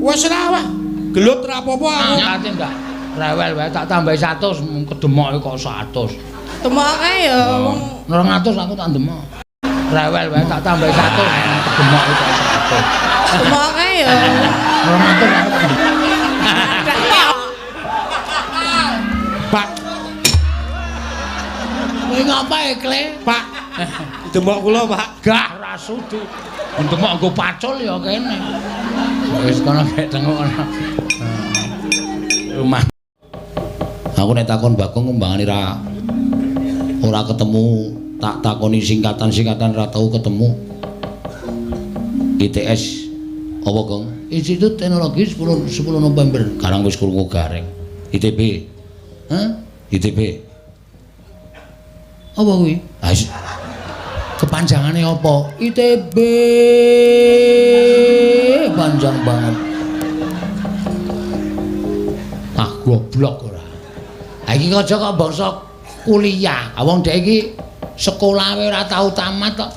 Wis ra wah. Gelut ra apa-apa aku. Ate ndak rewel wae tak tambahi 100 kedemoke kok 100. Demoke ya wong 200 aku tak demok. Rewel wae tak tambahi 100 kedemoke kok 100. Demoke ya 200 aku tak demok. Pak, Kowe ngapae, Kle? Pak. Demok kula, Pak. Gah ra sudi. Demok nggo pacul ya kene. Wis kono gek tengok kono. Rumah. Aku nek takon Bagong kembangane ora ketemu, tak takoni singkatan-singkatan ora tau ketemu. ITS apa, Gong? Institut Teknologi 10 November. Karang wis krungu gareng. ITB. Hah? ITB. Apa kuwi? Ah, kepanjangane apa? ITB. Panjang banget. Ah, goblok ora. Ha iki aja kok bangsa kuliah. Ah wong dhek iki sekolah wae ora tau tamat kok.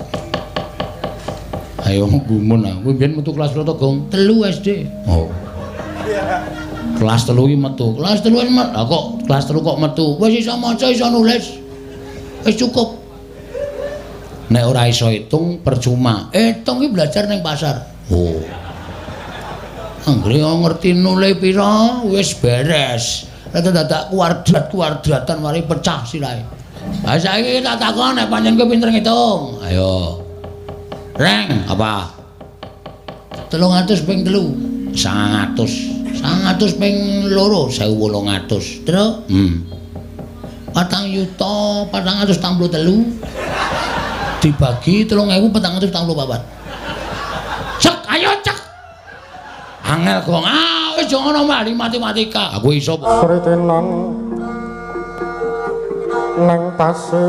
Ayo gumun aku mbiyen metu kelas piro to, Gong? 3 SD. Oh. Kelas 3 iki metu. Kelas 3 iki metu. Lah kok kelas 3 kok metu? Wis iso maca, iso nulis. Wis cukup. Nek ora iso hitung percuma. Hitung iki belajar ning pasar. Oh. Anggere ngerti nule pira wis beres. Nek dadak kuadrat-kuadratan mari pecah sirahe. Ha saiki tak takon nek pancen kowe pinter ngitung. Ayo. Reng, apa? 300 ping 3, 900. 900 ping 2, 1800. Terus? 4.443 dibagi 3.444. Cek, ayo cek. Angel gong. Ah, wis ngono mali matematika. Aku iso. Kritenan nang pasir.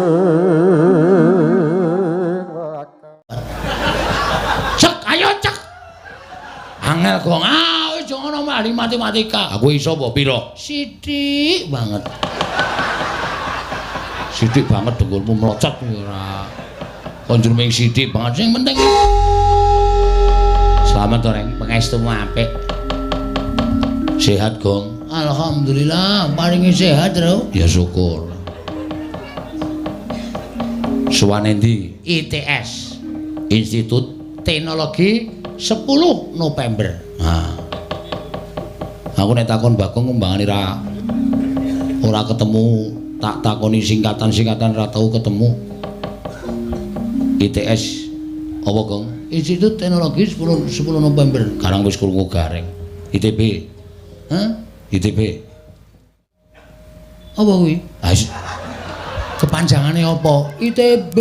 Cek, ayo cek. Angel gong. Ah, wis ngono mali matematika. Aku iso apa pira? Sithik banget. Sithik banget dengkulmu mlocot ora. Konjur ming sithik banget sing penting. Selamat to, Reng, pangestumu apik. Sehat, Gong. Alhamdulillah, paringi sehat, Tru. Ya syukur. Suwan endi? ITS. Institut Teknologi 10 November. Nah. Aku nek takon Bagong kembangane ora ketemu, tak takoni singkatan-singkatan ora tau ketemu. ITS apa, Gong? Institut Teknologi 10 November. Karang wis krungu gareng. ITB. Hah? ITB. Apa kuwi? Ah, kepanjangane apa? ITB.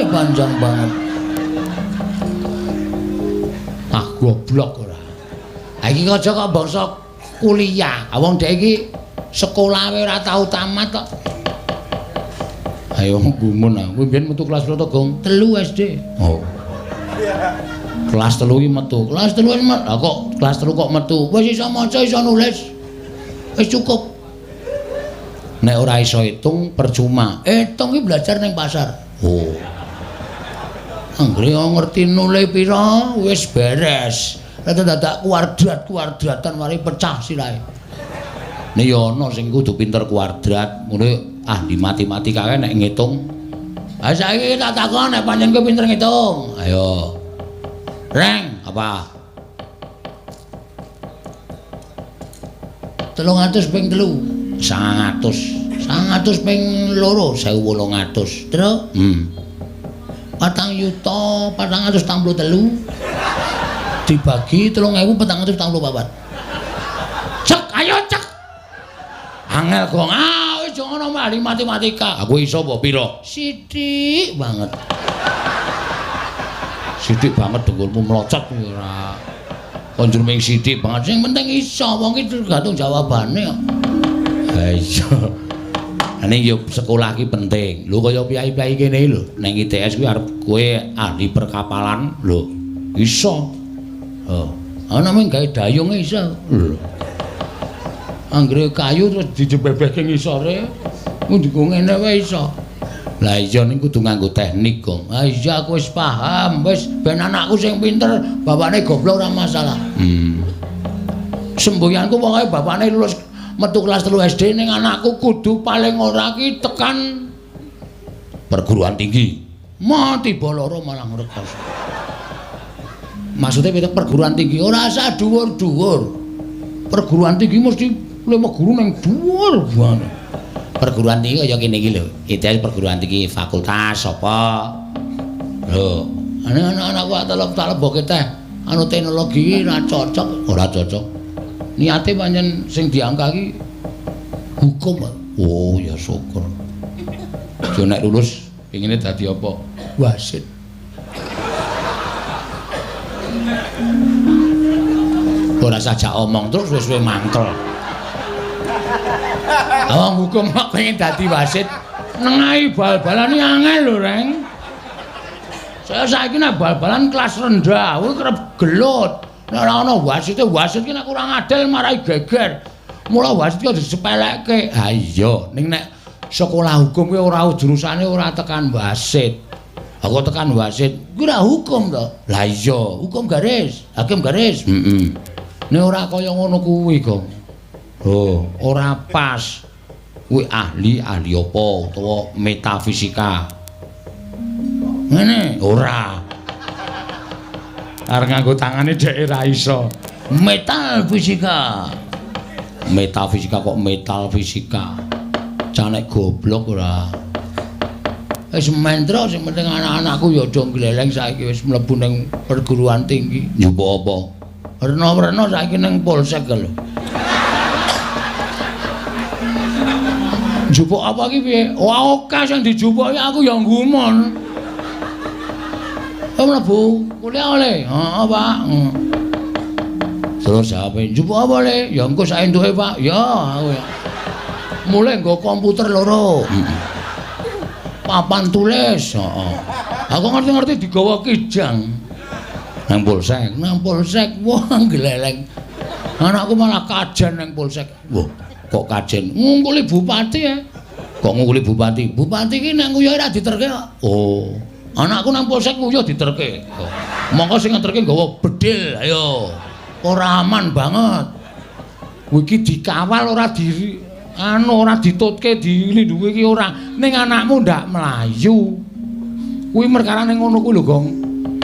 Panjang banget. Ah, goblok ora. Ha iki aja kok bangsa kuliah. Ah wong dhek iki sekolah wae ora tau tamat kok. Ayo gumun aku mbiyen metu kelas piro to, Gong? 3 SD. Oh. Kelas 3 iki metu. Kelas 3 iki metu. Lah kok kelas 3 kok metu? Wis iso maca, iso nulis. Wis cukup. Nek ora iso hitung percuma. Hitung iki belajar ning pasar. Oh. Anggere ngerti nule pira wis beres. Nek dadak kuadrat-kuadratan mari pecah sirahe. Nek ya ana sing kudu pinter kuadrat, ngono ahli matematika kae nek ngitung. Ha saiki tak takon nek pancen kowe pinter ngitung. Ayo. Reng, apa? 300 ping 3, 900. 900 ping 2, 1800. Terus? 4.443 dibagi 3.444. Cek, ayo cek. Angel gong. Ah, wis ngono mali matematika. Aku iso apa pira? Sithik banget. Sithik banget dengkulmu mlocot ora. Konjur ming sithik banget sing penting iso wong iki tergantung jawabane kok. Ha iya. Ning yo sekolah iki penting. Lho kaya piyai-piyai kene lho, ning ITS kuwi arep kowe ahli perkapalan lho. Iso. Oh, ana mung gawe dayung iso. Lho. Anggere kayu terus dijebebehke ngisore, ndukung ngene wae iso. Lah iya ning kudu nganggo teknik, Gong. Ah iya aku wis paham, wis ben anakku sing pinter, bapakne goblok ora masalah. Semboyanku pokoke bapakne lulus metu kelas 3 SD ning anakku kudu paling ora ki tekan perguruan tinggi. Mati loro malah ngrekoso. Maksudnya piye perguruan tinggi? Ora usah dhuwur-dhuwur. Perguruan tinggi mesti lima guru ning dhuwur banget. Perguruan tinggi kaya kene iki lho. ITS perguruan tinggi fakultas apa? Lho, anak-anakku tak leboke teh anu teknologi iki ora cocok, ora cocok. Niate pancen sing diangka iki hukum. Oh, ya syukur. Jo nek lulus pengine dadi apa? Wasit. Ora saja omong terus wis suwe mangkel. Wong hukum kok pengen dadi wasit, nengahi bal-balan iki angel lho, Reng. Saya saiki nek bal-balan kelas rendah, kuwi kerep gelut. Nek ora ana wasite, wasit ki nek kurang adil marai geger. Mula wasit ki disepelekke. Ha iya, ning nek sekolah hukum kuwi ora jurusane ora tekan wasit. Aku tekan wasit, kuwi ora hukum to. Lah iya, hukum garis, hakim garis. Heeh. Nek ora kaya ngono kuwi, Gong. Oh, ora pas. Kuwi ahli apa utawa metafisika. Ngene, ora. Arep nganggo tangane dheke ra iso. Metal fisika. Metafisika kok metal fisika. Canek goblok ora. Wis mendro sing penting anak-anakku ya aja gleleng saiki wis mlebu ning perguruan tinggi. Njupuk apa? Werna-werna saiki ning polsek lho. Njupuk apa iki piye? Wah, oke sing dijupuki aku ya nggumun. Oh, mlebu kuliah oleh. Heeh, Pak. Terus jawab, "Njupuk apa le?" "Ya engko sak entuke, Pak." "Ya, aku ya." Mulai nggo komputer loro. Papan tulis, heeh. Aku ngerti-ngerti digawa kijang. Nang polsek, wah gleleng. Anakku malah kajen nang polsek. Wah, kok kajen? Ngungkuli bupati ya. Kok ngungkuli bupati? Bupati ki nek nguyuh ora diterke kok. Oh. Anakku nang polsek nguyuh diterke. Oh. Mongko sing ngeterke nggawa bedil, ayo. Ora aman banget. Kuwi iki dikawal ora di anu ora ditutke dilindungi iki ora. Ning anakmu ndak mlayu. Kuwi perkarane ngono kuwi lho, Gong.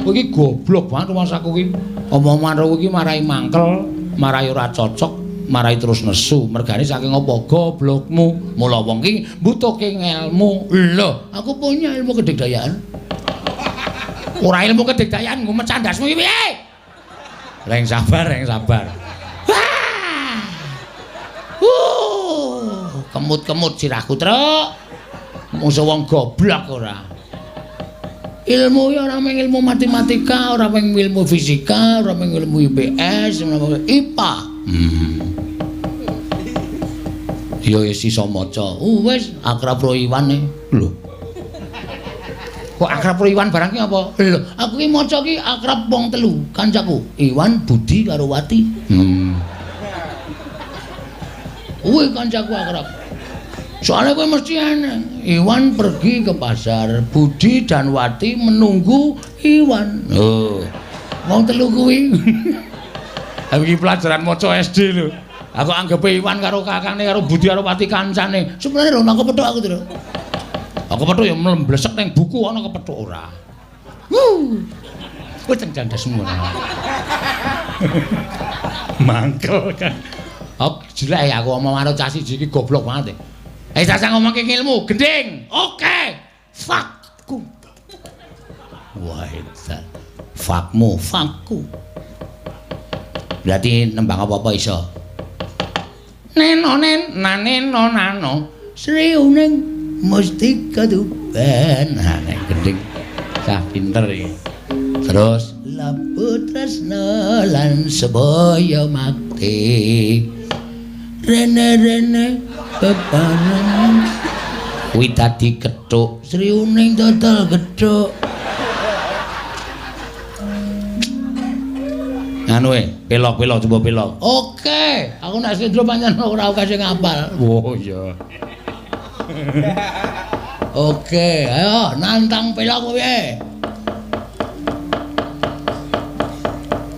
Kowe iki goblok banget rumangsaku iki. Omongan karo iki marai mangkel, marai ora cocok, marai terus nesu. Mergane saking apa goblokmu. Mula wong iki mbutuhke ngelmu. Lho, aku punya ilmu kedigdayaan. Ora ilmu kedigdayaan nggo mecah ndasmu iki piye? Reng sabar, reng sabar. Kemut-kemut sirahku, Truk. Mungsu wong goblok ora. Ilmu ya ora mung ilmu matematika, ora mung ilmu fisika, ora mung ilmu IPS, ora mung IPA. Ya wis iso maca. Wis akrab ro Iwan e. Lho. Kok akrab ro Iwan barang ki apa? Lho, aku ki maca ki akrab wong telu, kancaku. Iwan, Budi karo Wati. Kuwi kancaku akrab. Soalnya kowe mesti aneh. Iwan pergi ke pasar, Budi dan Wati menunggu Iwan. Oh. Wong telu kuwi. Aku iki pelajaran maca SD lho. Aku anggepe Iwan karo kakane karo Budi karo Wati kancane. Sebenarnya lho aku kepethuk aku to. Aku kepethuk ya mlesek ning buku ana kepethuk ora. Wuh. Kowe cendandasmu ora. Mangkel kan. Aku jelek aku omong karo cah siji iki goblok banget. Eh cah ngomongke ilmu, gending. Oke. Fakku. Wah, edan. Fakmu, fakku. Berarti nembang apa-apa iso. Neno nen naneno nano Sri Uning Mustika Tuban. Nah, nek gending cah pinter iki. Terus labu tresna lan sebaya makti. Rene-rene bebarengan kuwi dadi gethuk Sri Uning dodol gethuk. Anu pelok-pelok coba pelok. Oke, aku nek slendro pancen ora akeh sing ngapal. Oh iya. Oke, ayo nantang pelok piye?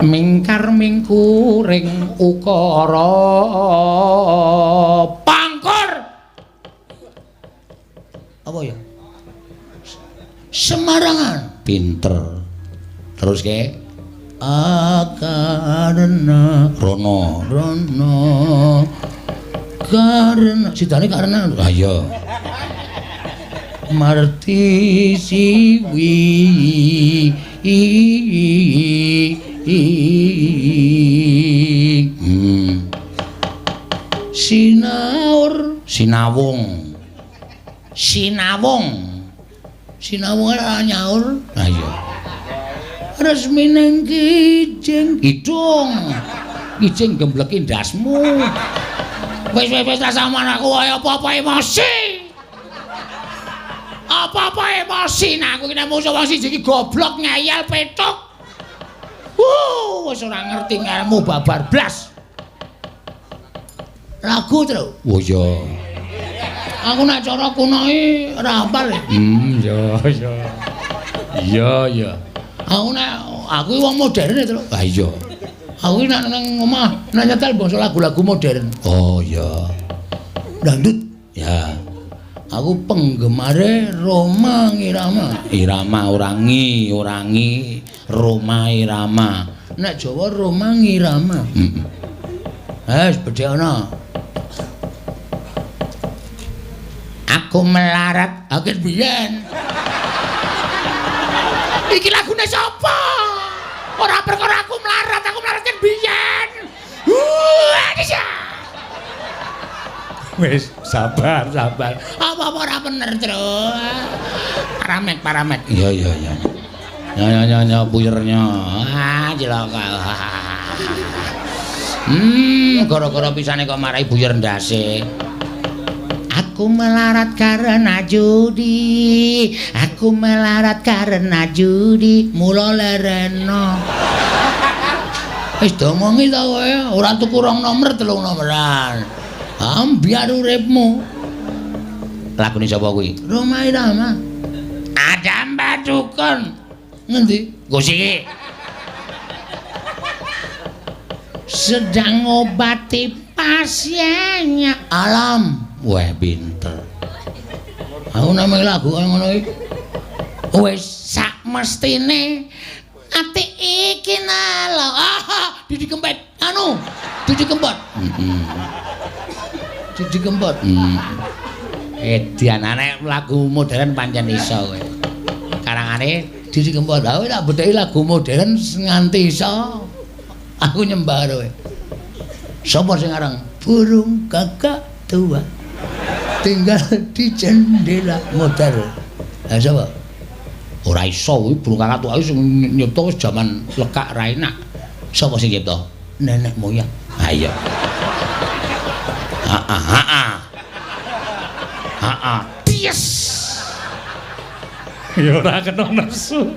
Mingkar mingkuring ukara pangkur. Apa ya? Semarangan. Pinter. Terus ke? Akarena rono rono karena sidane karena. Ah iya. Marti siwi i. Sinaur sinawung sinawung sinawung ora nyaur. Ah iya. Resmi nang kijing kidung kijing gembleki ndasmu. Wis wis wis sampean aku kaya apa-apa emosi. Apa-apa emosi nah aku iki nek musuh wong siji iki goblok ngeyel petuk. Wis ora ngerti ngelmu babar blas. Lagu tru. Oh iya. Aku nek cara kuno iki ora hafal. Iya iya. Iya iya. Aku nek aku wong modern tru. Ha iya. Aku iki nek nang omah nek nyetel bangsa lagu-lagu modern. Oh iya. Dangdut. Ya. Aku penggemare Rhoma Irama. Irama ora ngi, ora ngi, Rhoma Irama. Nek Jawa Rhoma Irama. Heeh. Wes bedhekana. Aku melarat akeh biyen. Iki lagune sapa? Ora perkara aku melarat kan biyen. Wis sabar, sabar. Apa-apa ora bener, Tru. Paramek, paramek. Iya, iya, iya. Nyo nyo nyo puyernya. Ah, cilaka. Gara-gara pisane kok marai buyer ndase. Aku melarat karena judi. Aku melarat karena judi. Mula lereno. Wis diomongi ta kowe, ora tuku rong nomor, telung nomoran. Ambyar uripmu. Lagune sapa kuwi? Rhoma Irama. Ada Mbak Dukun. Ngendi? Nggo siki. Sedang ngobati pasiennya. Alam. Wah, pinter. Aku namung lagu kaya ngono iki. Wis sak mestine ati iki nalo. Ah, Didi Kempet. Anu, Didi Kempot. Heeh. Didi Kempot. Edian nek lagu modern pancen iso kowe. Karangane Didi Kempot. Lah kowe tak bedheki lagu modern nganti iso. Aku nyembah kowe. Sapa sing aran? Burung gagak tua tinggal di jendela modern. Lah sapa? Ora iso kuwi burung kakak tua sing nyipta wis jaman lekak ra enak. Sapa sing nyipta? Nenek moyang. Ha iya. Ha ha ha. Ha ha. Yes. Ya ora kena nesu.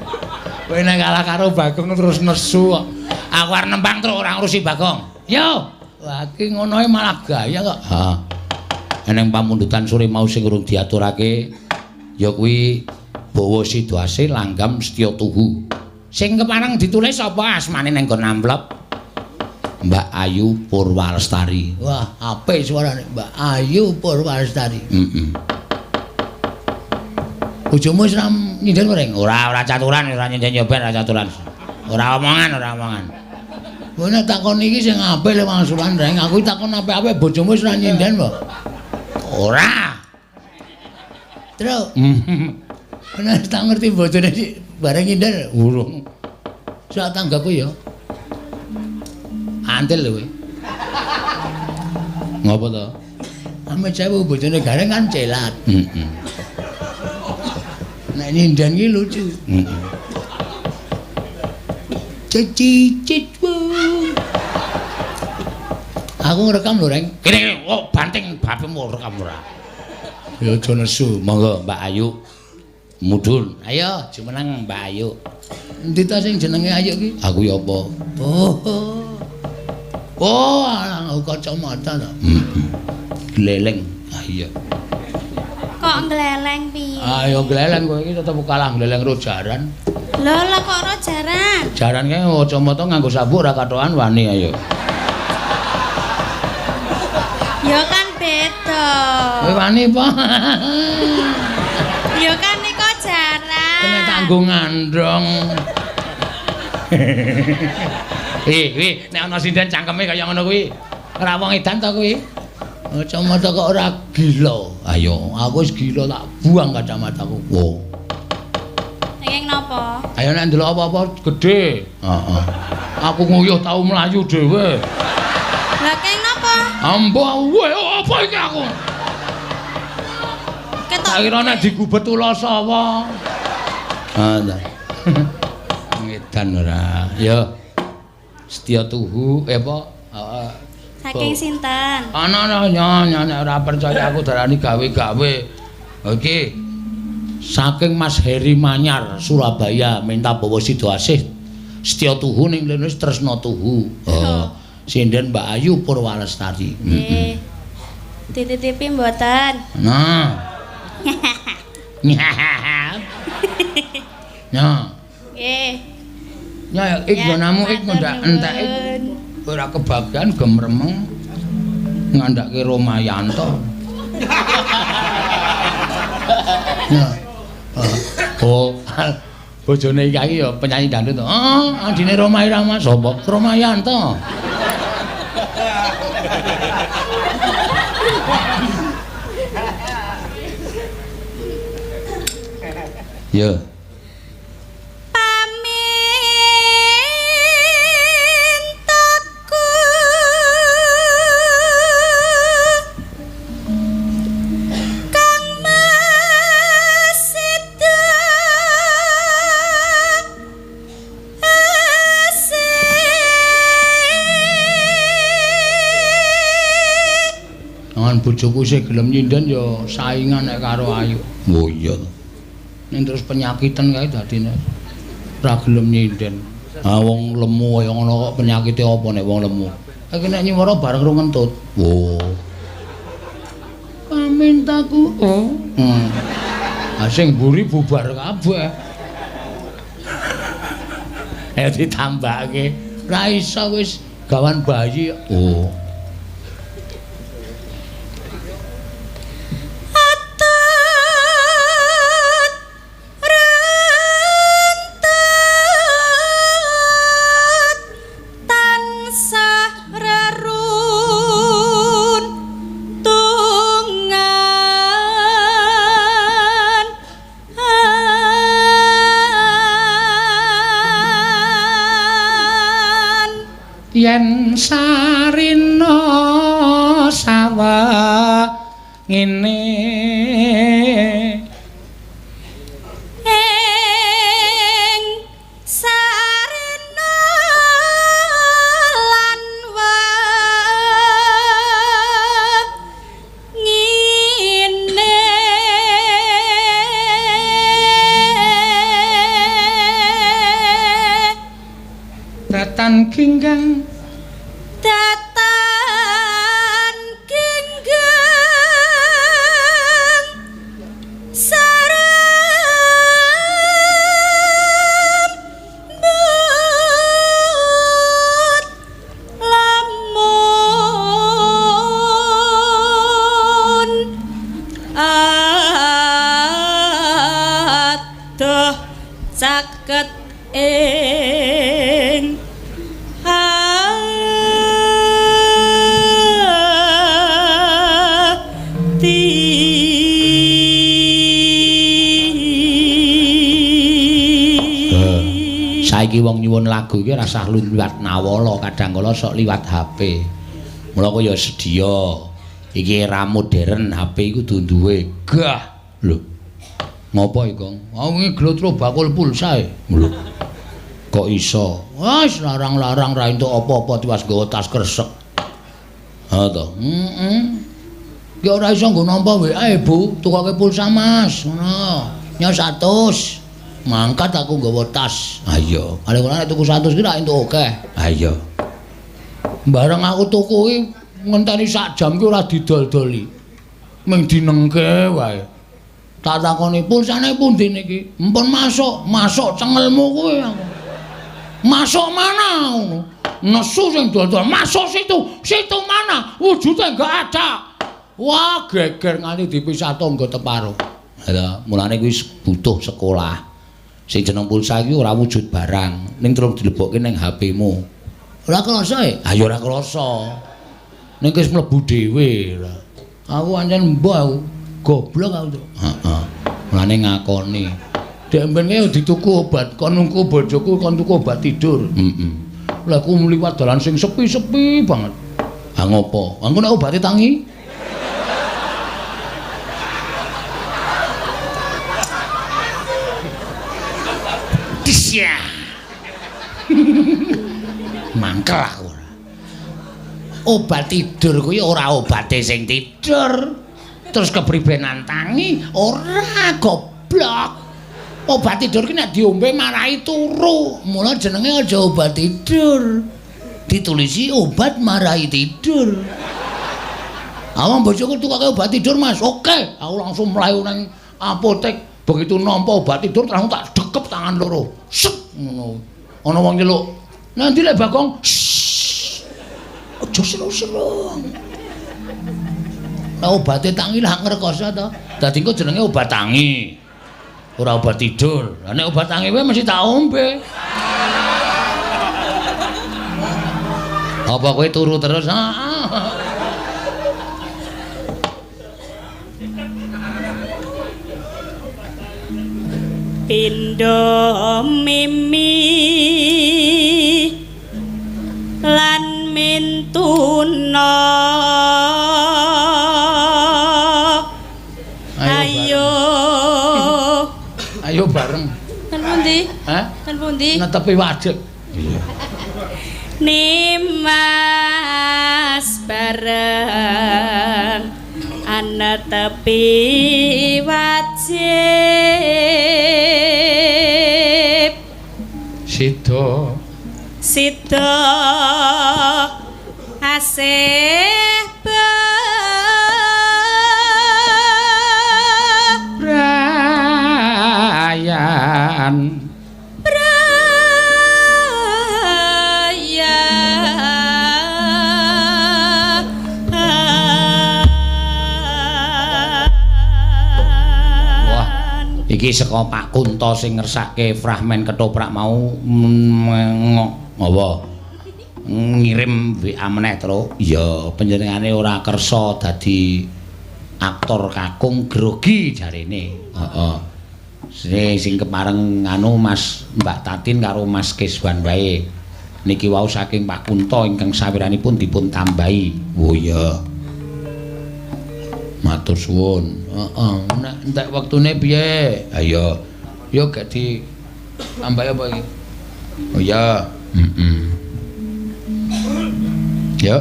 Kowe nek kalah karo Bagong terus nesu kok. Aku arep nembang terus ora ngurusi Bagong. Yo. Wah iki ngono malah gaya kok. Ha. Eneng pamundutan sore mau sing urung diaturake ya kuwi Bawa Sidoase langgam setya tuhu. Sing kepareng ditulis apa asmane nang nggon amplop? Mbak Ayu Purwalestari. Wah, apik suarane Mbak Ayu Purwalestari. Heeh. Bojomu wis ra nyinden reng? Ora, ora caturan, ora nyinden yo ben ora caturan. Ora omongan, ora omongan. Kowe nek takon iki sing apik le wangsulan reng, aku takon apik-apik bojomu wis ra nyinden kok. Ora. Terus nek tak ngerti bojone bareng nyinden urung. Sak tanggaku ya. Antil lho kowe. Ngopo to? Ame sewu bojone Gareng kan celat. Heeh. Nek nyinden ki lucu. Heeh. Cicit. Aku ngrekam lho, Reng. Kene kok banting bapemu rekam ora. Ya aja nesu. Monggo Mbak Ayu. Mudhun. Ayo jumeneng Mbak Ayu. Endi ta sing jenenge Ayu ki? Aku ya apa? Oh. Oh, aku kacamata ta. Heeh. Gleleng. Ah iya. Kok Kok gleleng piye? Ayo gleleng kowe iki tetep kalah gleleng ro jaran. Lho lah kok ro jaran? Jaran kae kacamata nganggo sabuk ora katokan wani ayo. Ya kan beda. Kowe wani apa? Ya kan nika jaran. Kena tanggung ngandong. Wih, nek ana sinden cangkeme kaya ngono kuwi. Ora wong edan to kuwi. Kacamata kok ora gila. Ayo, aku wis gila tak buang kacamataku. Wo. Nanging napa? Ayo nek ndelok apa-apa gedhe. Heeh. Aku nguyuh tau mlayu dhewe. Lah keng napa? Ambo, apa iki aku? Ketok. Tak kira nek digubet ula sawa. Ah, ta. Ngedan ora. Ya. Setya tuhu apa? Heeh. Saking sinten? Ana ana nek ora percaya aku darani gawe-gawe. Oke. Saking Mas Heri Manyar Surabaya minta bawa sida asih setya tuhu ning lene tresna tuhu. Oh. Sinden Mbak Ayu Purwalestari. Nggih. Dititipi mboten? Nah. Nah. Nggih. Ya iki nggonamu iki ndak entek ora kebagian gemremeng ngandhake Romayanto. Nah. Oh, bojone iki ya penyanyi dangdut to. Oh, adine Roma Irama sapa? Romayanto. Ya. Kang Mas Sida Angan bojoku isih gelem nyinden ya saingan nek karo Ayu. Oh iya. Ning terus penyakitan kae dadine ora gelem nyinden. Ah wong lemu kaya ngono kok penyakite apa nek wong lemu. Iki nek nyuwara bareng ro ngentut. Oh. Pamintaku. Oh. Ah sing mburi bubar kabeh. Ayo ditambahke. Ra iso wis gawan bayi. Oh. Yen sarina sawah ngene ing sarina lan wengine datan ginggang caket ing ati. Saiki wong nyuwun lagu iki rasah liwat nawala, kadang kala sok liwat HP. Mula kok ya sedia. Iki era modern, HP iku kudu duwe. Gah. Lho. Ngopo iki, Kong? Ah wingi glotro bakul pulsa e. Lho. Kok iso? Wis larang-larang ra entuk apa-apa tiwas nggawa tas kresek. Ha to. Heeh. Ya ora iso nggo nampa WA, Bu. Tukoke pulsa, Mas. Ngono. Nya 100. Mangkat aku nggawa tas. Ha iya. Paling ora nek tuku 100 ki ra entuk akeh. Ha iya. Bareng aku tuku ki ngenteni sak jam ki ora didol-doli. Ming dinengke wae. Tak takoni pulsane pundi niki? Mpun masuk, masuk cengelmu kuwi aku. Masuk mana ngono? Nesu sing dodol, masuk situ. Situ mana? Wujude enggak ada. Wah, geger nganti dipisah tangga teparo. Lha, mulane kuwi butuh sekolah. Sing jeneng pulsa iki ora wujud barang, ning terus dilebokke ning HP-mu. Ora krasa e? Ha ya ora krasa. Ning wis mlebu dhewe. Aku ancen mbah aku. Goblok aku to. Heeh. Mulane ngakoni. Dek mben kae dituku obat, kon nunggu bojoku kon tuku obat tidur. Heeh. Lah aku mliwat dalan sing sepi-sepi banget. Ha ngopo? Engko nek obate tangi. Disya. Mangkel aku. Obat tidur kuwi ora obate sing tidur. Terus kepribenan tangi ora goblok. Obat tidur ki nek diombe marai turu. Mula jenenge aja obat tidur. Ditulisi obat marai tidur. Awang bojoku tukoke obat tidur, Mas. Oke, aku langsung mlayu nang apotek. Begitu nampa obat tidur langsung tak dekep tangan loro. Set ngono. Ana wong nyeluk. Nanti lek Bagong. Aja seru-seru. Lah obate tangi lah ngrekoso to. Dadi engko jenenge obat tangi. Ora obat tidur. Lah nek obat tangi wae mesti tak ombe. Apa kowe turu terus? Heeh. Pindha mimi lan mintuna. Ayo. Ayo bareng. Ten pundi? Hah? Ten pundi? Netepi wajik. Iya. Nimas bareng anetepi wajib. Sida. Sida asih brayan. Iki saka Pak Kunto sing ngersake fragmen ketoprak mau apa ngirim WA meneh, Tru. Iya, panjenengane ora kersa dadi aktor kakung grogi jarene. Heeh. Sing kepareng anu Mas Mbak Tatin karo Mas Keswan wae. Niki wau saking Pak Kunto ingkang sawiranipun dipun tambahi. Oh iya. Matur suwun. Heeh, nek entek wektune piye? Ha iya. Yo gak di tambahi apa iki? Oh iya. Heeh. Yo.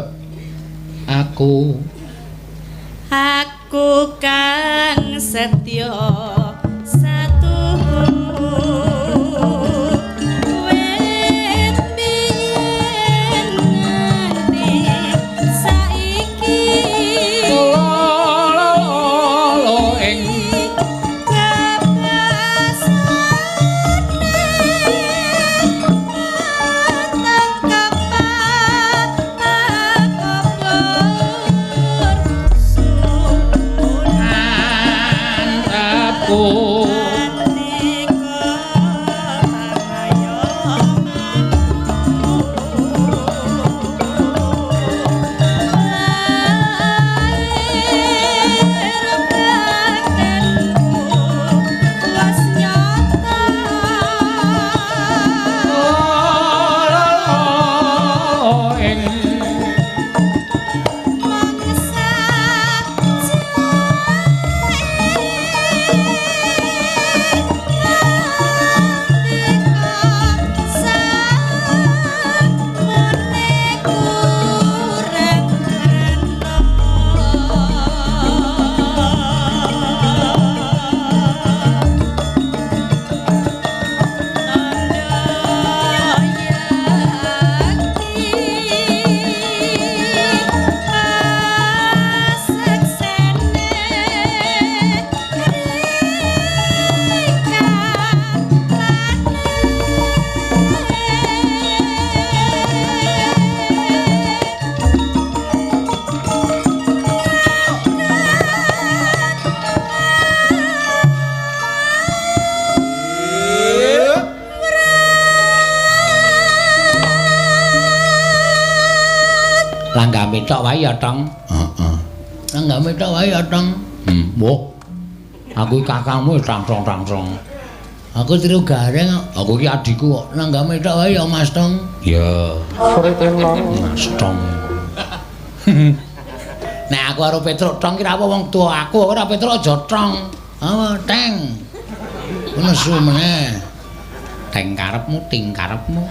Aku kang setya satu wit biyen nganti saiki lolo ing antepku Langgame tok wae ya, Tong. Heeh. Langgame tok wae ya, Tong. Wah. Aku iki kakangmu tang-tong-tang-tong. Aku tiru gareng, aku iki adikku kok. Langgame tok wae ya, Mas Tong. Iya. Mas Tong. Nek aku karo Petruk Tong ki ra apa wong tuwa aku ora Petruk aja Tong. Apa teng. Nesu meneh. Teng karepmu, ting karepmu.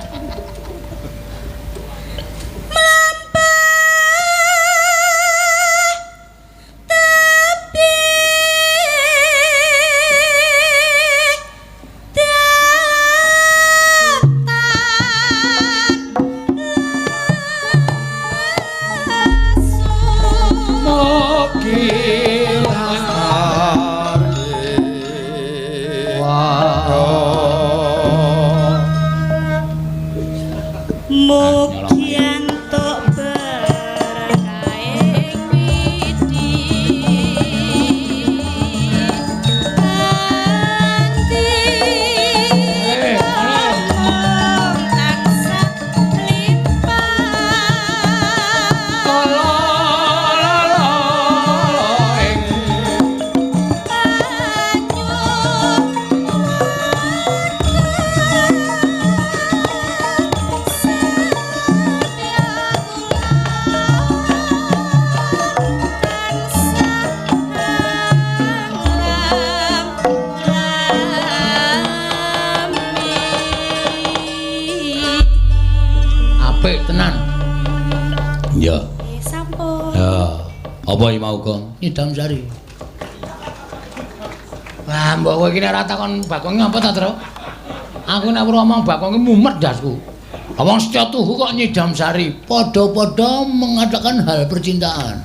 Nyidam sari. Wah, mbok kowe iki nek ora takon Bagong apa ta, Tru? Aku nek ora omong Bagong iki mumet ndasku. Wong setya tuhu kok nyidam sari, padha-padha mengatakan hal percintaan.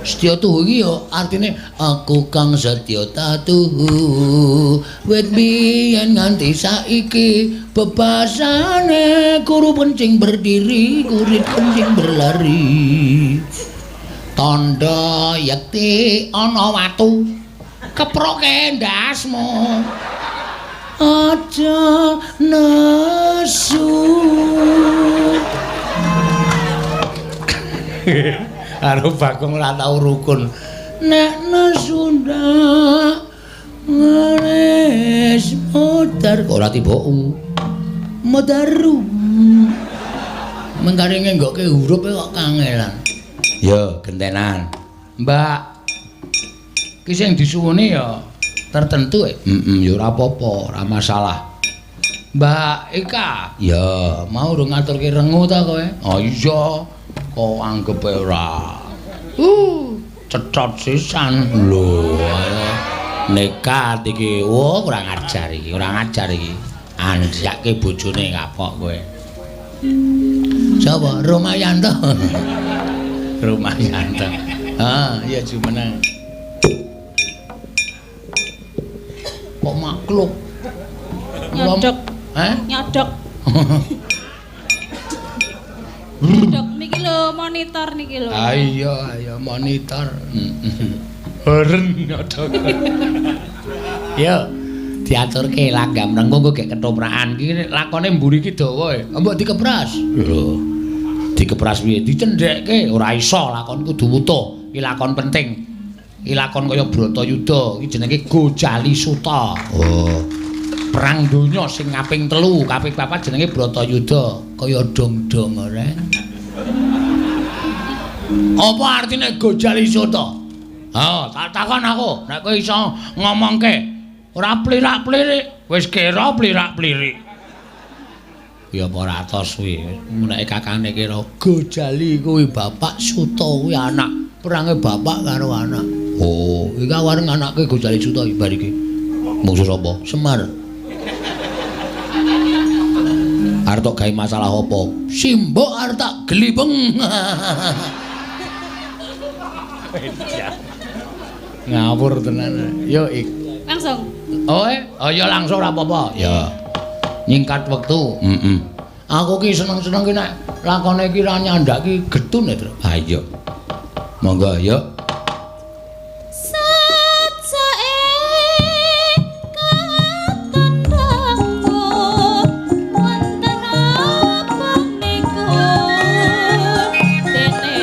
Setya tuhu iki ya artine aku kang setya tatuhu, wit biyen nganti saiki bebasane kuru kencing berdiri, kurit kencing berlari. Tandha yekti ana watu keproke ndasmu aja nesu. Karo Bagong ora tau rukun. Nek nesu ndak ngeres modar ora tiba u modaru mengkare ngenggokke hurup kok kangelan. Ya, gentenan. Mbak, ki sing disuwuni ya tertentu. Heeh, ya ora apa-apa, ora masalah. Mbak Ika, ya mau urung ngaturke rengu ta kowe? Oh iya, kok anggepe ora. Cecot sisan. Lho, nekat iki. Wah, kurang ajar iki, kurang ajar iki. Andhake bojone kapok kowe. Sapa? Romayanto. Romayanto. Ah, iya jumeneng. Kok makluk? Nyodok. Hah? Nyodok. Nyodok niki lho, monitor niki lho. Ah iya, ayo monitor. Heren nyodok. Yo, diaturke langgam rengku engko gek ketoprakan. Iki lakone mburi iki dawa e. Mbok dikepras. Lho. Dikepras piye? Dicendhekke. Ora iso, lakon kudu wutuh. Iki lakon penting. Iki lakon kaya Bratayuda. Iki jenenge Gojali Suta. Oh. Perang donya sing kaping 3, kaping 4 jenenge Bratayuda. Kaya dong-dong ora. Apa artine Gojali Suta? Ha, tak takon aku, nek kowe iso ngomongke. Ora plirak-plirik, wis kira plirak-plirik. Ya apa ora atos kuwi. Nek kakane kira Gojali kuwi bapak, Suta kuwi anak. Perange bapak karo anak. Oh, iki arep anake Gojali Suta iki bar iki. Mungsu sapa? Semar. Arep tok gawe masalah apa? Simbok arep tak glipeng. Ngawur tenan. Yo ik. Langsung. Oh, oh ya langsung ora apa-apa. Ya. Nyingkat wektu. Heeh. Aku ki seneng-seneng ki nek lakone ki ra nyandak ki getun ya, Tru. Ha iya. Monggo yo. Wonten apa niku dene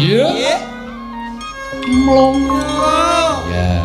Iya. Mlung. Ya.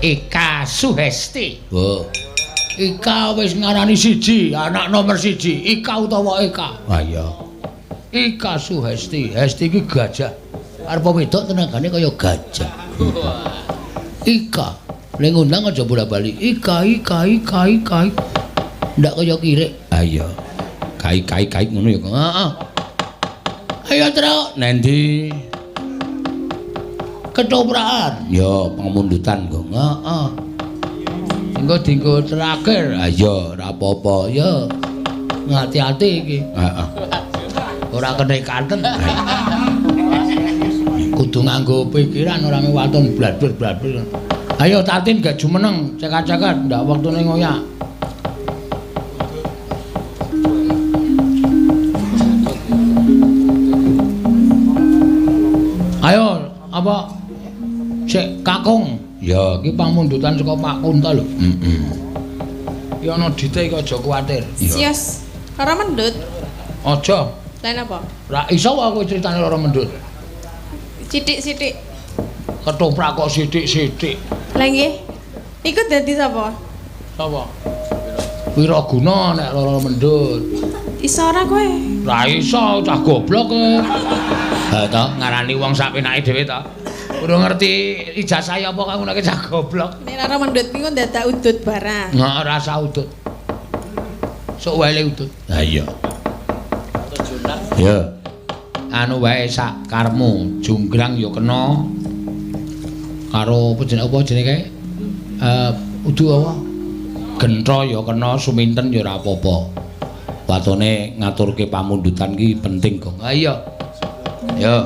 Eka Suhesti. Oh. Ika wis ngarani siji, anak nomor siji, Ika utawa Eka. Ha iya. Ika Suhesti. Hesti iki gajah. Arep wedok tenagane kaya gajah. Ika, ning ngundang aja bola-bali. Ika, Ika, Ika, Ika. Ndak kaya kirik. Ha iya. Kai kai kai ngono ya. Heeh. Ayo, Truk. Nendi? Ketoprakan. Ya, pangundutan kok. Heeh. Engko dienggo terakhir. Ha iya, ora apa-apa. Ya. Ngati-ati iki. Heeh. Ora kenekaten. Kudu nganggo pikiran ora waton bladber-bladber. Ayo Tatin gak jumeneng, cekat-cekat ndak wektune ngoyak. Ayo, apa sik kakung. Ya, iki pamundutan saka Pak Kunto lho. Heeh. Iki ana dite iki aja kuwatir. Sios. Lara mendut. Aja. Lah napa? Ra iso aku critane lara mendut. Sithik-sithik. Ketoprak kok sithik-sithik. Lah nggih. Iku dadi sapa? Sapa? Wiraguna nek lara mendut. Iso ora kowe? Ra iso, cah goblok kowe. Ha to, ngarani wong sak penake dhewe to. Urung ngerti ijazah apa kok ngono cah goblok. Nek lara mendut niku ndadak udut barang. Heeh, rasa udut. Sok wae le udut. Ha iya. Ya. Anu wae sak karepmu, junggrang ya kena. Karo apa jenenge kae? Udu apa? Gentha ya kena, suminten ya ora apa-apa. Watone ngaturke pamundutan ki penting, Gong. Ha iya. Ya.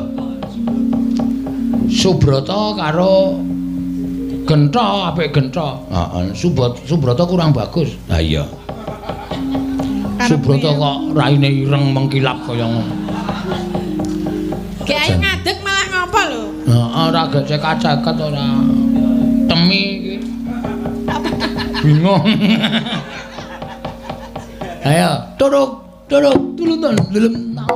Subrata karo Genta apik Genta. Heeh, Subrata kurang bagus. Ha iya. Subrata kok raine ireng mengkilap kaya ngono. Gek ayo ngadeg malah ngopo lho? Heeh, ora gecek-ceket ora. Temi iki. Bingung. Ayo, turuk, turuk, tulunton, lelem nang.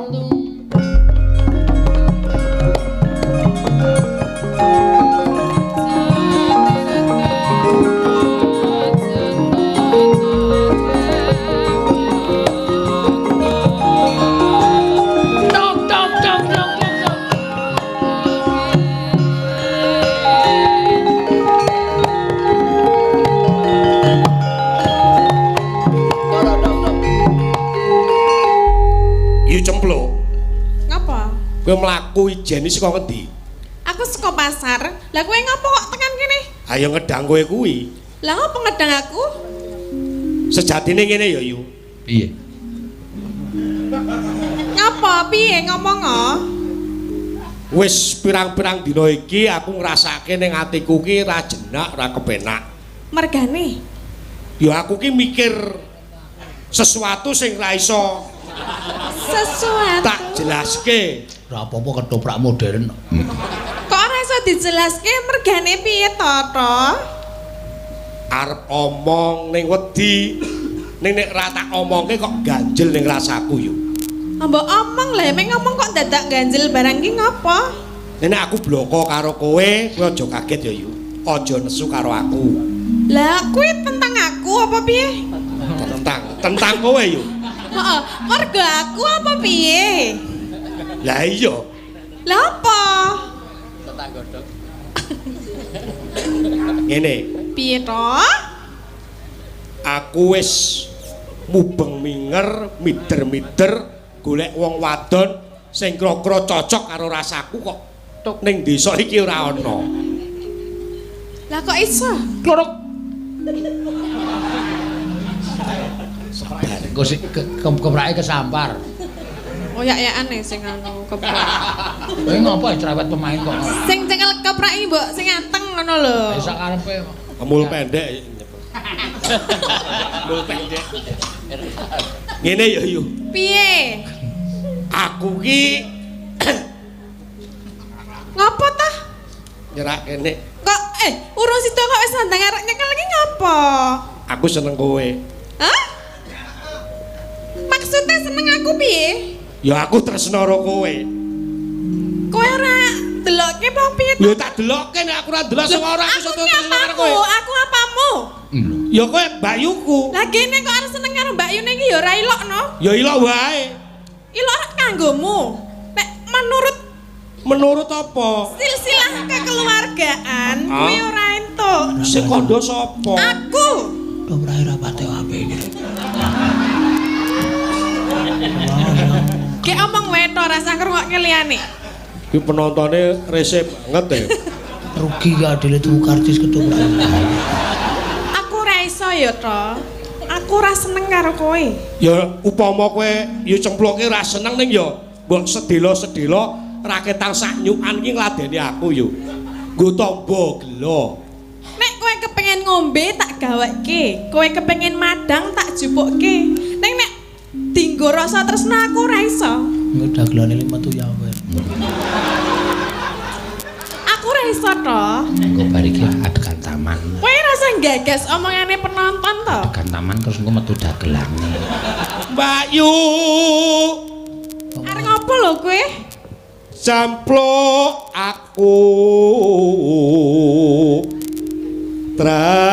Kowe mlaku ijeni saka ngendi? Aku saka pasar. Lah kowe ngopo kok tekan kene? Ayo ngedang kowe kuwi. Lah ngopo ngedang aku? Sejatine ngene ya, Yu. Piye? Ngopo piye ngomong kok? Wis pirang-pirang dina iki aku ngrasake ning atiku ki ra jenak, ra kepenak. Mergane? Ya aku ki mikir sesuatu sing ra iso sesuatu tak jelaske. Ora apa-apa ketoprak modern. Kok ora iso dijelaske mergane piye to, to? Arep omong ning wedi, ning nek ra tak omongke kok ganjel ning rasaku yo. Mbok omong lha mek ngomong kok dadak ganjel barang ki ngopo? Nek aku bloko karo kowe, kowe aja kaget ya, Yu. Aja nesu karo aku. Lah kuwi tentang aku apa piye? Tentang kowe yo. Heeh, mergo aku apa piye? Lah iya. Lah apa? Tentang godhog. Ngene. Piye to? Aku wis mubeng minger, mider-mider golek wong wadon sing kira-kira cocok karo rasaku kok ning desa iki ora ana. Lah kok iso? Klorok. Engko sik keprake kesampar. Oyak-yakane sing anu keprak. Kowe ngopo cerewet pemain kok. Sing cekel keprak iki mbok sing anteng ngono lho. Lah sak karepe. Mul pendek. Mul pendek. Ngene ya, Yu. Piye? Aku ki ngopo ta? Nyerak kene. Kok urung sida kok wis sandang arek nyekel iki ngopo? Aku seneng kowe. Hah? Maksudnya seneng aku piye? Ya aku tresno karo kowe. Kowe ora delokke apa piye? Lho tak delokke nek aku ora delok sing ora aku iso tresno karo kowe. Aku apamu? Ya kowe mbakyuku. Lah kene kok arep seneng karo mbakyune iki ya ora ilok no. Ya ilok wae. Ilok kanggomu. Nek menurut apa? Silsilah kekeluargaan kuwi ora entuk. Sing kandha sapa? Aku. Ora ora pate apik iki. Ki omong wae to rasa ngrungokke liyane. Ki penontone rese banget ya. Rugi ya adile tuku karcis ketoprak. Aku ora iso ya to. Aku ora seneng karo kowe. Ya upama kowe ya cemploke ora seneng ning ya mbok sedelo-sedelo raketang sak nyukan ki ngladeni aku yo. Nggo tamba gela. Nek kowe kepengin ngombe tak gaweke, kowe kepengin madang tak jupukke. Ning nek dinggo rasa tresno aku ora iso. Engko dagelane metu ya kowe. Aku ora iso to. Engko bar iki adegan taman. Kowe rasa nggagas omongane penonton to? Adegan taman terus engko metu dagelane. Mbak Yu. Arep ngopo lho kowe? Campluk aku tresno.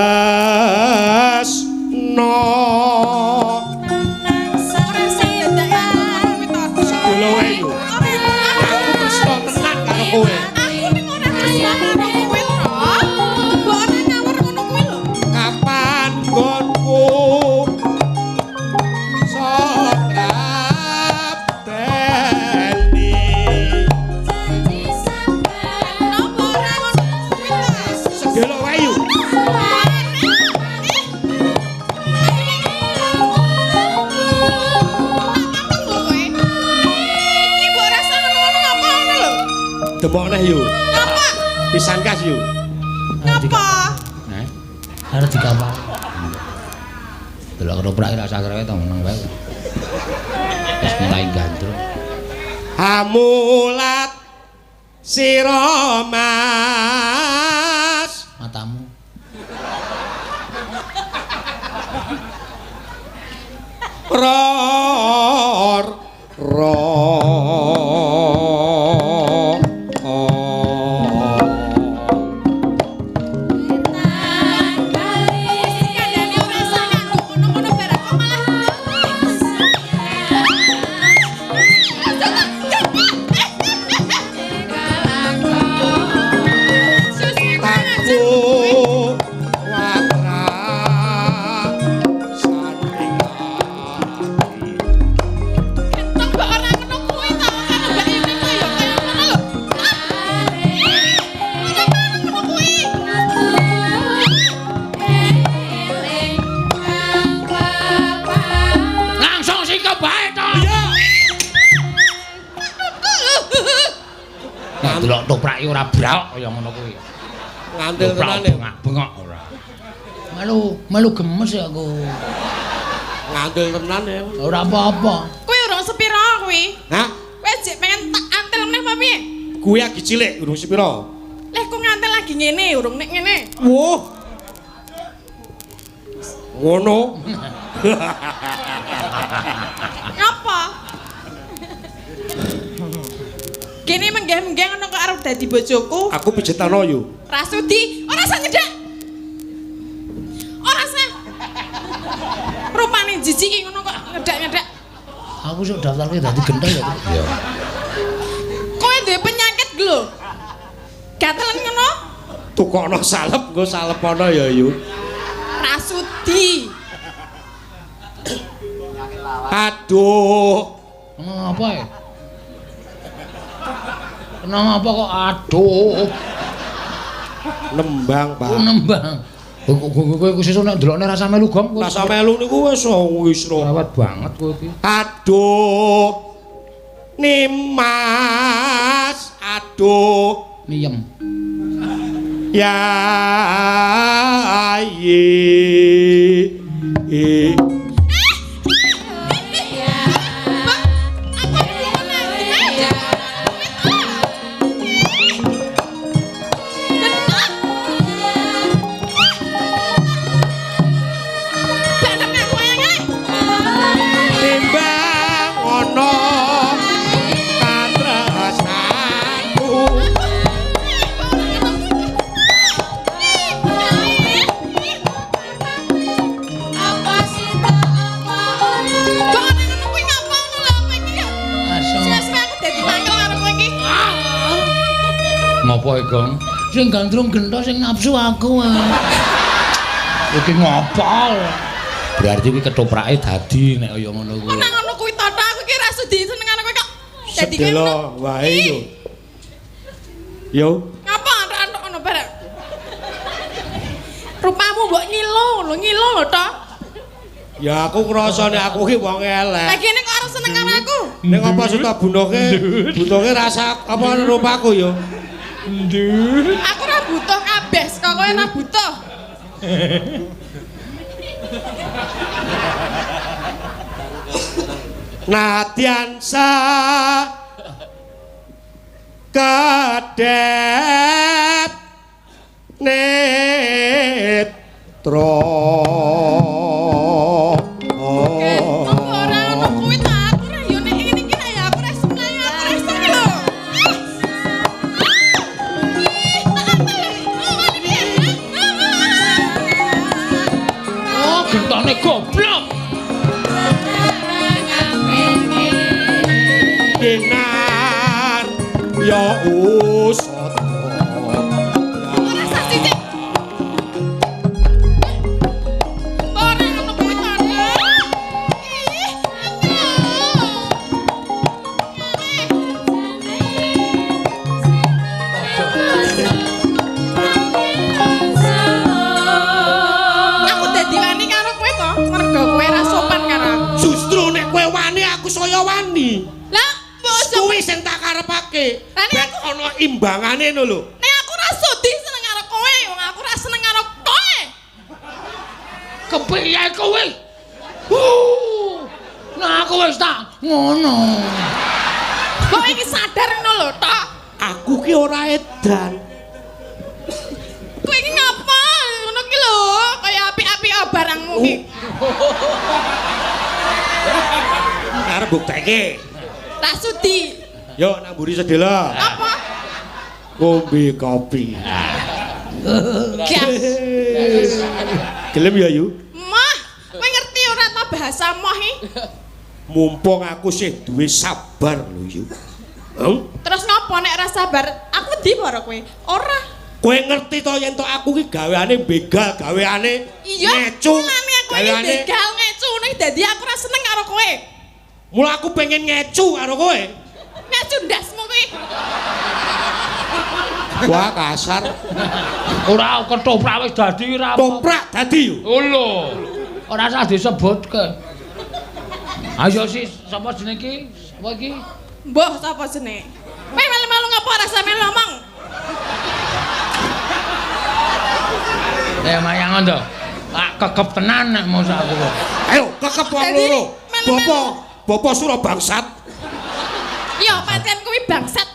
Aku tresno tenan karo kowe. Aku ning ora tresno karo kowe to. Mbok ora ngawur ngono kuwi lho. Kapan nggonku sok ngabdeni. Napa ora ngono kuwi to? Sedelok wae yu. Demok neh yo. Ngapa? Pisan kas yo. Ngapa? Heh. Arep dikawal. Delok ketoprak rasa krewe to meneng wae. Wis mulai gandrung. Hamulat sira Mas. Matamu. Ror ro. Delok toprak ora braok kaya ngono kuwi. Ngantil tenan ya. Bengok-bengok ora. Melu gemes ya aku. Ngantil tenan ya. Ora apa-apa. Kuwi urung sepira kuwi? Hah? Kowe jek pengen tak antil meneh apa piye? Kuwi lagi cilik urung sepira? Leh ku ngantil lagi ngene, urung nek ngene. Wah. Ngono. Ngapa? Gini menggeh-menggeh ngono kok arep dadi bojoku. Aku pijetano yo. Ra sudi, ora usah nyedhak. Ora usah. Rupane jijik ngono kok ngedak-ngedak. Aku sok daftarke dadi genthel ya. Iya. Kowe duwe penyakit lho. Gatelen ngono? Tukokno salep, nggo salepono ya yo. Ra sudi. Aduh. Apa ya? Kenapa kok aduh? Nembang, Pak. Oh, nembang. Kowe sesuk nek ndelokne rasa melu gong. Rasa melu niku wis wis rawat banget kowe iki. Aduh. Nimas, aduh. Niyem. Ya ye. Ngopo e, Gong? Sing gandrung gentho sing nafsu aku. Iki ngopo? Berarti kuwi ketoprake dadi nek kaya ngono kuwi. Nek ngono kuwi tata aku ki ra sudi senengane kowe kok. Dadi sedelo wae yo. Yo. Ngapa antuk-antuk ngono bareng? Rupamu mbok ngilo lho, ngilo lho to. Ya aku ngrasa nek aku ki wong elek. Lah kene kok arep seneng karo aku? Nek apa suta bunuhke, butuhke rasa apa rupaku yo. Aku ora butuh kabeh saka kowe ora butuh. Nadyan sa kedep netra. Ora ono kuwi ta, aku ora yo nek ngene iki nek aku ora seneng, aku ora seneng lho. Oh, gentone goblok. Dinar ya usata. Ora sah sithik. Ora ono kuwi ta. Ih, aku dadi wani karo kowe to, mergo kowe ra sopan karo aku. Justru nek kowe wani aku saya wani. Lah, mbok Kuwi sing tak karepake. Ben ana imbangane ngono lho. Nek aku ora sudi seneng karo kowe, wong aku ora seneng karo kowe. Kepiye kowe? Nah aku wis tak ngono. Kok iki sadar ngono lho, Tok. Aku ki ora edan. Kowe iki ngapa? Ngono ki lho, kaya apik-apik barangmu ki. Arep bukteke. Tak sudi. Yo nang mburi sedela. Apa? Ngombe kopi. Gas. Gelem ya, Yu? Mah, kowe ngerti ora ta bahasa moh iki? Mumpung aku sih duwe sabar lho, Yu. Terus ngopo nek ora sabar? Aku ndi para kowe? Ora. Kowe ngerti to yen to aku ki gaweane begal, gaweane ngecu. Mulane aku iki begal ngecu ning dadi aku ora seneng karo kowe. Mula aku pengen ngecu karo kowe. Ngecu ndasmu kuwi. Wah, kasar. Ora ketoprak wis dadi ora apa. Toprak dadi yo. Lho. Ora usah disebutke. Ayo sih, sapa jenenge iki? Sapa iki? Mbah sapa jenenge? Kowe melu-melu ngapa ora sampe ngomong? Eh mayangon to. Tak kekep tenan nek mosok aku kok. Ayo kekep wong loro. Bapak, bapak sura bangsat. Ya pancen kuwi bangsat.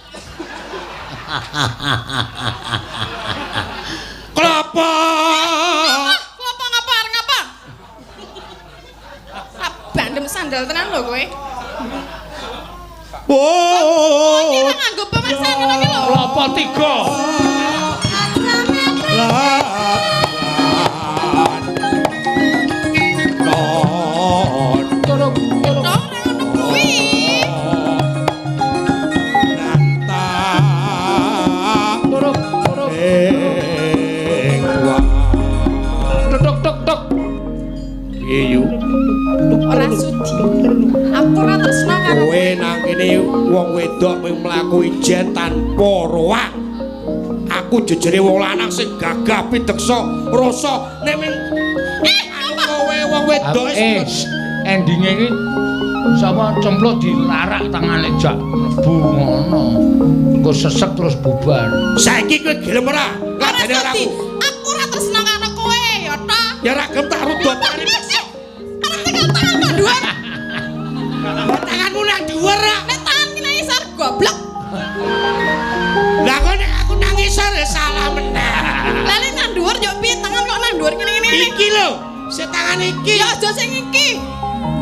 Kelapa. Kelapa ngapa arep ngapa? Bandem sandal tenan lho kowe. Oh. Iki ora nganggo pemasan ngono ki lho. Kelapa 3. Ora sudi. Aku ora tresno karo kowe. Nang kene wong wedok mung mlaku ijen tanpa roang. Aku jejere wong lanang sing gagah pideksa rasa nek ming kowe wong wedok wis endinge iki sapa cempluk dilarak tangane jak mlebu ngono. Engko sesek terus bubar. Saiki kowe gelem ora? Ora aku. Aku ora tresno karo kowe ya ta. Ya ora gelem tak rudot. Tanganmu nang dhuwur ra. Nek tangan ki nang isor goblok. Lah kok nek aku nang isor ya salah meneh. Lah nek nang dhuwur yo piye tangan kok nang dhuwur ngene-ngene. Iki lho, sing tangan iki. Ya aja sing iki.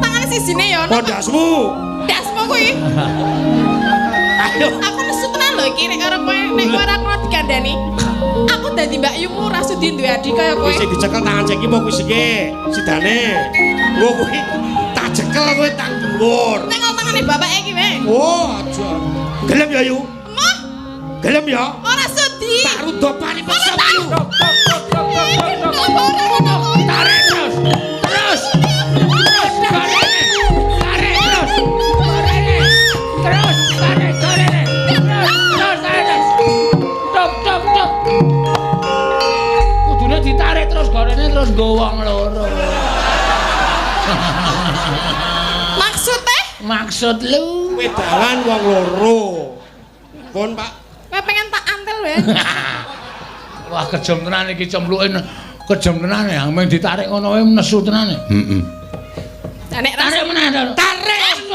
Tangane sijine ya ono. Oh dasmu. Dasmu kuwi. Ayo. Aku nesu tenan lho iki nek karo kowe, nek kowe ora kena dikandani. Aku dadi Mbak Yumu ora sudi duwe adik kaya kowe. Wis dicekel tangan sing iki apa kuwi sing sidane. Engko kuwi tak cekel kowe tang dhuwur. Nek tangane bapake iki wae. Oh, aja. Gelem ya, Yu? Emoh. Gelem ya? Ora sudi. Tak rudop paripeksa, Yu. Tarik terus. Terus. Terus barene. Tarik terus. Barene. Terus tarik barene. Terus terus tarik. Tok tok tok. Kudune ditarik terus gorene terus nggo wong loro. Maksudnya? Maksud lu wedangan wong loro. Pun, Pak. Kowe pengen tak antel wae. Wah, kejem tenan iki cempluke. Kejem tenan ya, mung ditarik ngono wae nesu tenan. Heeh. Nek tarik meneh. Tarik.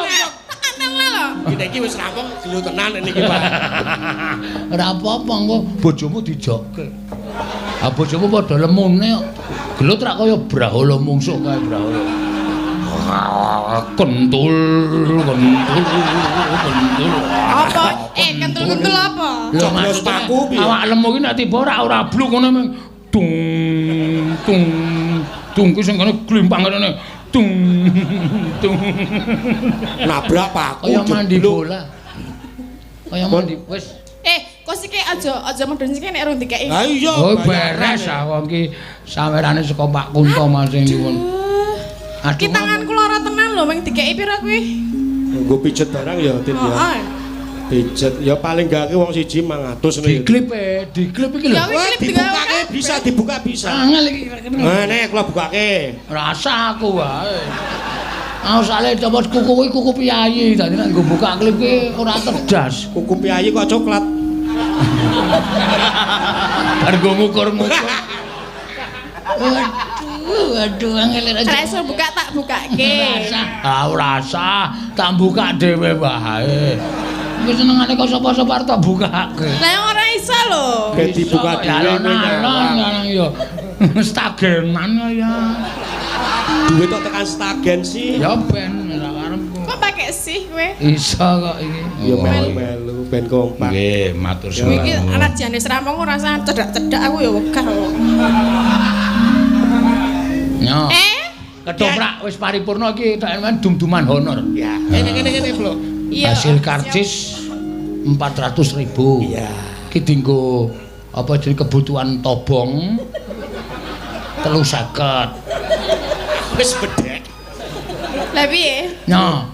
Tak antel lho. Iki wis rampung gelo tenan niki, Pak. Ora apa-apa engko bojomu dijoke. Ah bojomu padha lemune kok. Gelut rak kaya brahala mungsuh kae brahala. Kentul, kentul, kentul. Apa? Kentul-kentul apa? Coblos paku piye? Awak lemu iki nek tiba ora ora bluk ngono mung dung dung dung ki sing kene glimpang ngene. Dung dung. Nabrak paku kaya mandi bola. Kaya mandi wis. Kok siki aja aja medun siki nek rung dikeki. Ha iya. Oh beres ah wong iki sawerane saka Pak Kunto Mas sing nyuwun. Ki tanganku lara tenan lho mung dikeki pira kuwi? Nggo pijet barang ya, Tit ya. Heeh. Pijet ya paling gak ki wong siji 500 ngono ya. Diklip diklip iki lho. Dibukake bisa dibuka bisa. Angel iki. Nah, nek kula bukake. Rasa aku wae. Ah sale coba kuku kuwi kuku piyayi, dadi nek nggo buka klip ki ora terdas. Kuku piyayi kok coklat. Bar nggo ngukur-ngukur. Waduh, waduh angel aja. Ora iso buka tak bukake. Ah ora usah, tak buka dhewe wae. Iku senengane kok sapa-sapa arep tak bukake. Lah ora iso lho. Ben dibuka dhewe lanang ya. Stagenan ya. Duit kok tekan stagen sih. Ya ben ora karepku. Kok pakai sih kowe? Iso kok iki. Ya melu-melu ben kompak. Nggih, matur suwun. Iki rajane serampung ora usah cedak-cedak aku ya wegah kok. Nyo. Ketoprak wis paripurna iki tok men dum-duman honor. Ya. Kene Bro. Hasil karcis 400.000. Iya. Iki dienggo apa jenenge kebutuhan tobong 350. Wis bedhek. Lah piye? Nyo.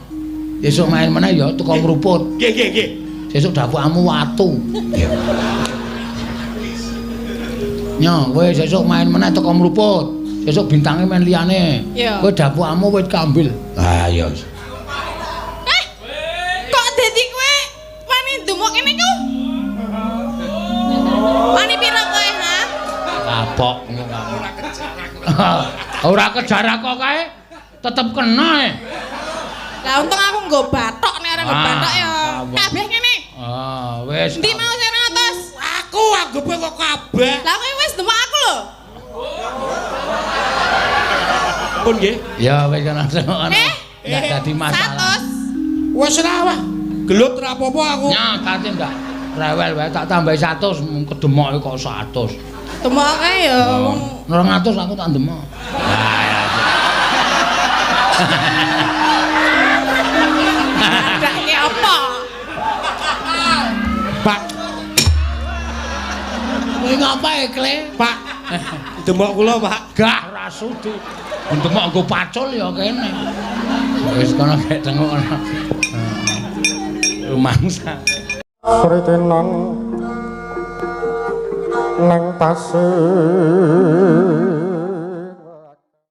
Sesuk main meneh ya teko ngruput. Nggih, nggih, nggih. Sesuk dapukamu watu. Nyo, kowe sesuk main meneh teko ngruput. Sesuk bintange main liyane. Kowe dapukamu wit kambil. Ah iya. Kok dadi kowe wani ndumuk ngene iku? Wani pira kowe, ha? Kapok ngono. Ora kejar aku kae tetep kena e. Lah untung aku nggo bathok nek ora nggo bathok ya kabeh ngene. Ah, wis. Endi mau sing 200? Aku anggepe kok kabeh. Lah kowe wis demok aku lho. Pun nggih. Ya wis ana ndak dadi masalah. 100. Wis ora wah. Gelut ora apa-apa aku. Nya kate ndak rewel wae tak tambahi 100 kedemoke kok 100. Demok kae ya wong 200 aku tak ndemok. Lah ya. Adake apa? Pak. Kowe ngapae, Kle? Pak. Demok kula, Pak. Gah ra sudi. Ndemok nggo pacul ya kene. Wis kono gek tengok kono. Rumangsa. Sritenan nang pasir.